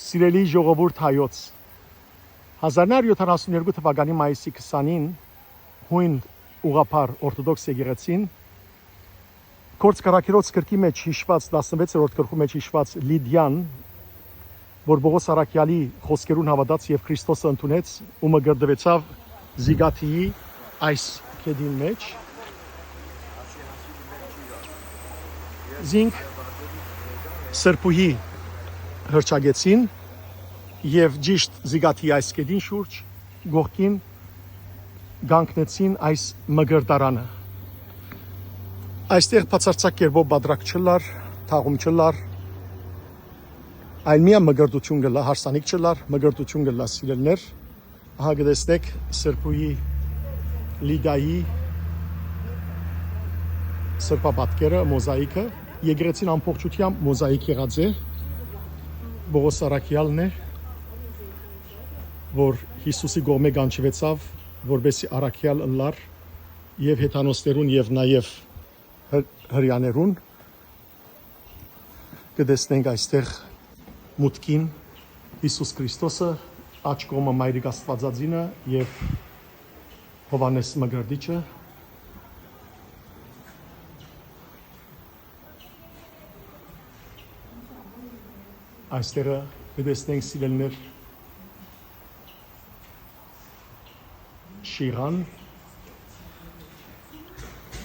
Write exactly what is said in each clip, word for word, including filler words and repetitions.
Սիրելի ժողովուրդ հայոց, հազար նոր յոթանասուն երկու թվականի մայիսի քսանին հոյն ուղղափառ Օրթոդոքս եկեղեցին Գործ Քարակերոց գրքի մէջ յիշուած, տասնվեցերորդ գլխու մէջ յիշուած Լիդիան, որ Պողոս Առաքեալի խօսքերուն հաւատաց եւ Քրիստոսը ընդունեց ու մկրտուեցաւ Զիգաթիի այս գետին մէջ, զինք Սրբուհի հրճագեցին եւ ճիշտ Զիգաթիի այս գետին շուրջ կողքին կանգնեցին այս մկրտարանը։ Այստեղ բացարձակ կերպով պատրակ չըլլար, թաղում չըլլար, այլ միայն մկրտութիւն կ'ըլլայ, հարսանիք չըլլար, մկրտութիւն կ'ըլլայ, սիրելիներ։ Ահա կը տեսնէք Սրբուհի Լիդայի սրբապատկերը, մոզաիկը։ Եկեղեցին ամբողջութեամբ մոզաիկ եղած է։ Պողոս Առաքեալն է, որ Յիսուսի կողմէ կանչուեցաւ, որպեսզի առաքեալ ըլլար եւ հեթանոսներուն եւ նաեւ հր-, հրեաներուն։ Կը տեսնենք այստեղ մուտքին Յիսուս Քրիստոսը, աջ կողմը Մայրիկ Աստուածածինը եւ Յովհաննէս Մկրտիչը։ Այստեղը կը տեսնենք, սիրելիներ, շիղան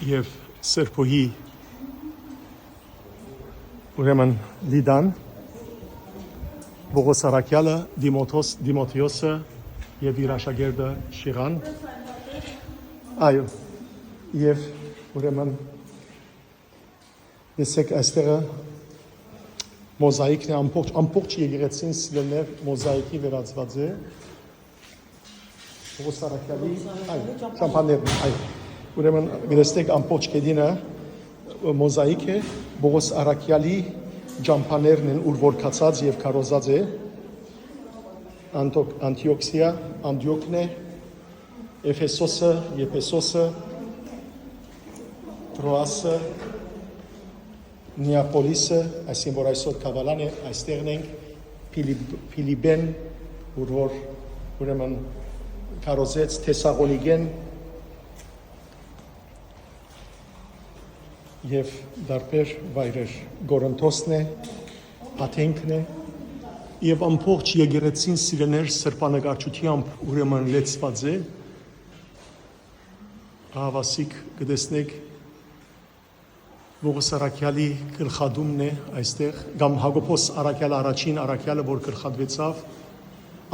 եւ Սրբուհի, ուրեմն Լիդան, Պողոս Առաքեալը, Դիմոթոս, Դիմոթիոսը եւ իր աշակերտը շիղան։ Այո, եւ ուրեմն տեսեք, այստեղը մոզաիկն է, ամբողջ, ամբողջ եկեղեցին, սիրելիներ, մոզաիկի վերածուած է։ Պողոս Առաքեալի, այ, ճամփաներն, այ։ Ուրեմն, կտեսնեք, ամբողջ գետինը մոզաիկ է, Պողոս Առաքեալի ճամփաներն են, ուր որ գացած եւ քարոզած է։ Անտոք-, Անտիոքսիա, Անտիոքն է, Էֆեսոսը, Եփեսոսը, Տրոասը, Նիապոլիսը, այսինքն որ այսօր Քավալան է, այստեղն ենք, Փիլիպ-, Փիլիպեն, ուր որ ուրեմն քարոզեց, Թեսաղոնիկեն եւ տարբեր վայրեր, Կորինթոսն է, Աթենքն է, եւ ամբողջ եկեղեցին, սիրելիներ, սրբանկարչութեամբ ուրեմն լեցուած է։ Ահավասիկ կը տեսնեք, Պողոս Առաքեալի գլխատումն է այստեղ, կամ Յակոբոս Առաքեալը, առաջին Առաքեալը, որ գլխատուեցաւ,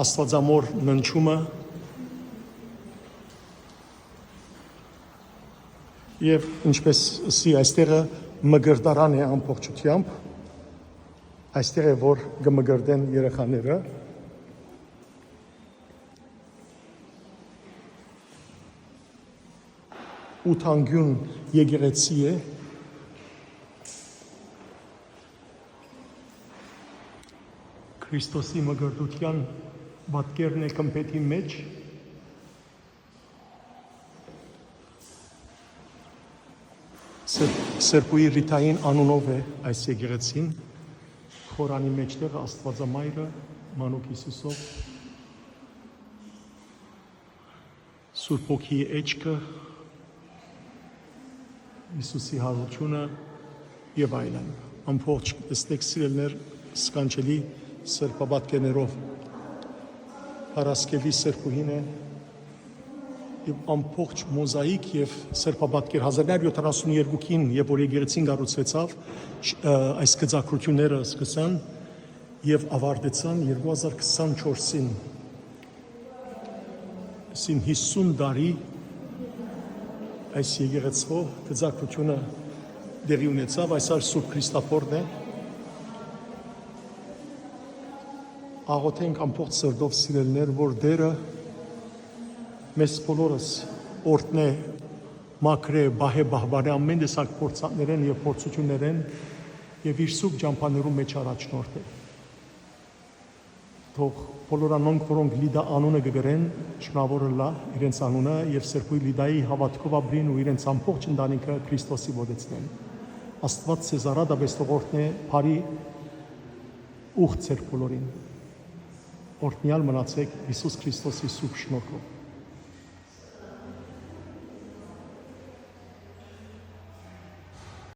Աստուածամոր ննջումը, եւ ինչպես սի այստեղը մկրտարան է ամբողջութեամբ, այստեղ է, որ կը մկրտեն երեխաները։ Ութանկիւն եկեղեցի է։ Քրիստոսի մկրտութեան պատկերն է գմբէթին մէջ։ Սր-, Սրբուհի Ռիթային անունով է այս եկեղեցին։ Խորանի մէջտեղը Աստուածամայրը, մանուկ Յիսուսով, Սուրբ Հոգիի էջքը, Յիսուսի յարութիւնը եւ այլն։ Ամբողջ, տեսնեք, սիրելիներ, սքանչելի սրբապատկերներով Փարասկեւի Սրբուհին է, եւ ամբողջ մոզաիկ եւ սրբապատկեր հազար նոր յոթանասուն երկուքին, երբ որ եկեղեցին կառուցուեցաւ, չ-, ը, այս գծագրութիւնները սկսան եւ աւարտեցան երկու հազար քսանչորսին, այսինքն յիսուն տարի այս եկեղեցւոյ գծագրութիւնը տեղի ունեցաւ, այս ալ Սուրբ Քրիստափորն է։ Աղոթենք ամբողջ սրտով, սիրելիներ, որ Տէրը մեզ բոլորս օրհնէ, մաքրէ, պահէ, պահպանէ ամէն տեսակ փորձանքներէն եւ փորձութիւններէն եւ իր սուրբ ճամբաներուն մէջ առաջնորդէ։ Թող բոլոր անոնք, որոնք Լիդա անունը կը կրեն, շնորհաւոր ըլլայ իրենց անունը եւ Սրբոյ Լիդայի հաւատքով ապրին ու իրենց ամբողջ ընտանիքը Քրիստոսի մոտեցնեն։ Աստուած ձեզ առատապէս թող օրհնէ, բարի ուխ ձեր բոլորին։ Օրհնեալ մնացէք Յիսուս Քրիստոսի սուրբ շնորհքով։